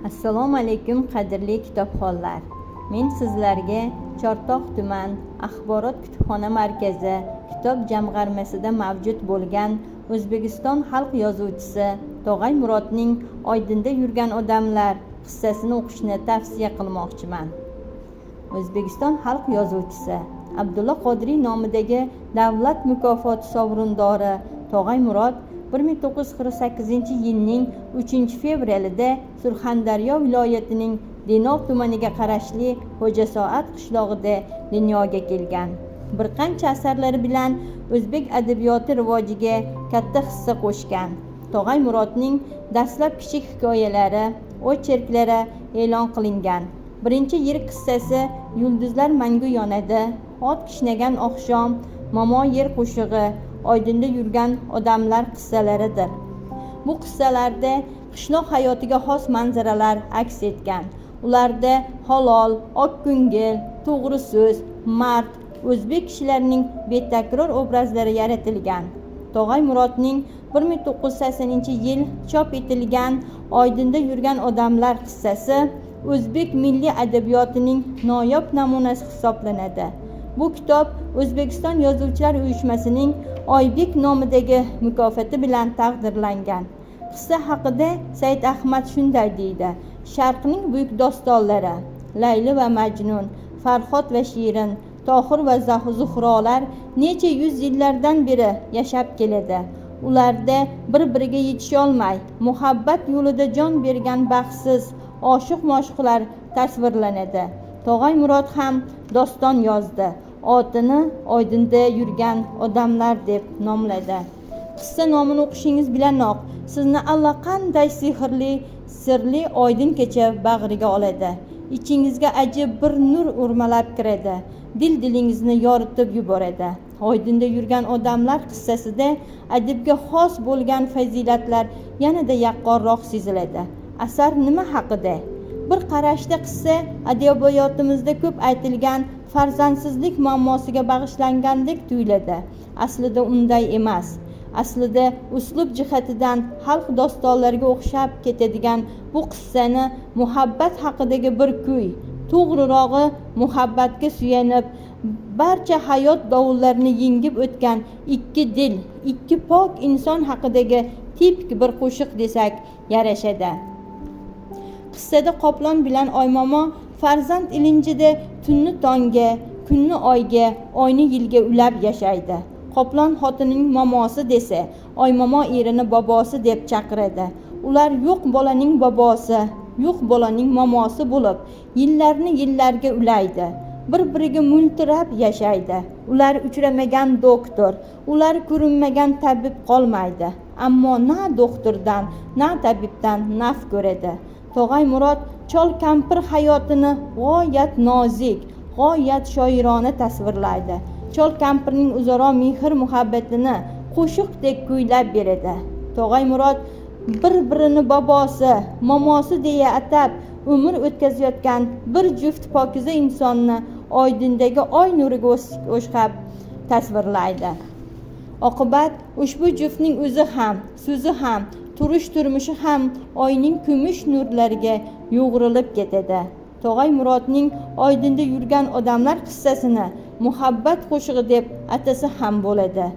Assalomu alaykum, qadrli kitobxonlar. Men sizlarga Chortoq tuman axborot kutubxona markazi kitob jamg'armasida mavjud bo'lgan O'zbekiston xalq yozuvchisi Tog'ay Murodning "Oydinda yurgan odamlar" qissasini o'qishni tavsiya qilmoqchiman. O'zbekiston xalq yozuvchisi, Abdulla Qodiriy nomidagi davlat mukofoti sovrindori Tog'ay Murod 1948-yilning 3 fevralida Surxondaryo viloyatining Denov tumaniga qarashli Xo'jasoat qishlog'ida dunyoga kelgan. Bir qancha asarlari bilan o'zbek adabiyoti rivojiga katta hissa qo'shgan Tog'ay Murodning dastlab kichik hikoyalari, ocherklari e'lon qilingan birinchi yirik qissasi "Yulduzlar mangu yonadi", "Ot kishnagan oqshom", "Momo yer qo'shig'i", "Oydinda yurgan odamlar" qissalaridir. Bu qissalarda qishloq hayotiga xos manzaralar aks etgan. Ularda halol, oqko'ngil, to'g'ri so'z, mard o'zbek kishilarining betakror obrazlari yaratilgan. Tog'ay Murodning 1980-yil chop etilgan "Oydinda yurgan odamlar" qissasi o'zbek milliy adabiyotining noyob namunasi hisoblanadi. Bu kitob O'zbekiston Yozuvchilar uyushmasining Oybek nomidagi mukofoti bilan taqdirlangan. Qissa haqida Said Ahmad shunday deydi: "Sharqning buyuk dostonlari Layli va Majnun, Farhod va Shirin, Tohir va Zuhrolar necha yuz yillardan beri yashab keladi. Ularda bir biriga yetisholmay, muhabbat yo'lida jon bergan baxtsiz oshiq ma'shuqlar tasvirlanadi. Tog'ay Murod ham doston yozdi, otini "Oydinda yurgan odamlar" deb nomladi." Qissa nomini o'qishingiz bilanoq sizni allaqanday sehrli, sirli oydin kecha bag'riga oladi. Ichingizga ajib bir nur o'rmalab kiradi, dil dilingizni yoritib yuboradi. "Oydinda yurgan odamlar" qissasida adibga xos bo'lgan fazilatlar yanada yaqqolroq seziladi. Asar nima haqida? Bir qarashda qissa adabiyotimizda ko'p aytilgan farzandsizlik muammosiga bag'ishlangandek tuyuladi. Aslida unday emas. Aslida uslub jihatidan xalq dostonlariga o'xshab ketadigan bu qissani muhabbat haqidagi bir kuy, to'g'rirog'i, muhabbatga suyanib barcha hayot dovullarini yengib o'tgan ikki dil, ikki pok inson haqidagi tipik bir qo'shiq desak yarashadi. Qissada Qoplon bilan Oymomo farzand ilinjida tunni tongga, kunni oyga, oyni yilga ulab yashaydi. Qoplon xotinining momosi desa, Oymomo erini bobosi deb chaqiradi. Ular yo'q bolaning bobosi, yo'q bolaning momosi bo'lib yillarni yillarga ulaydi, bir biriga mo'ltirab yashaydi. Ular uchramagan doktor, ular ko'rinmagan tabib qolmaydi, ammo na doktordan, na tabibdan naf ko'radi. Tog'ay Murod chol kampir hayotini g'oyat nozik, g'oyat shoirona tasvirlaydi. Chol kampirning o'zaro mehr muhabbatini qo'shiqdek kuylab beradi. Tog'ay Murod bir birini bobosi, momosi deya atab umr o'tkazayotgan bir juft pokiza insonni oydindagi oy nuriga o'xshab tasvirlaydi. Oqibat ushbu juftning o'zi ham, so'zi ham, turish turmushi ham oyning kumush nurlariga yo'g'rilib ketadi. Tog'ay Murodning "Oydinda yurgan odamlar" qissasini muhabbat qo'shig'i deb atasa ham bo'ladi.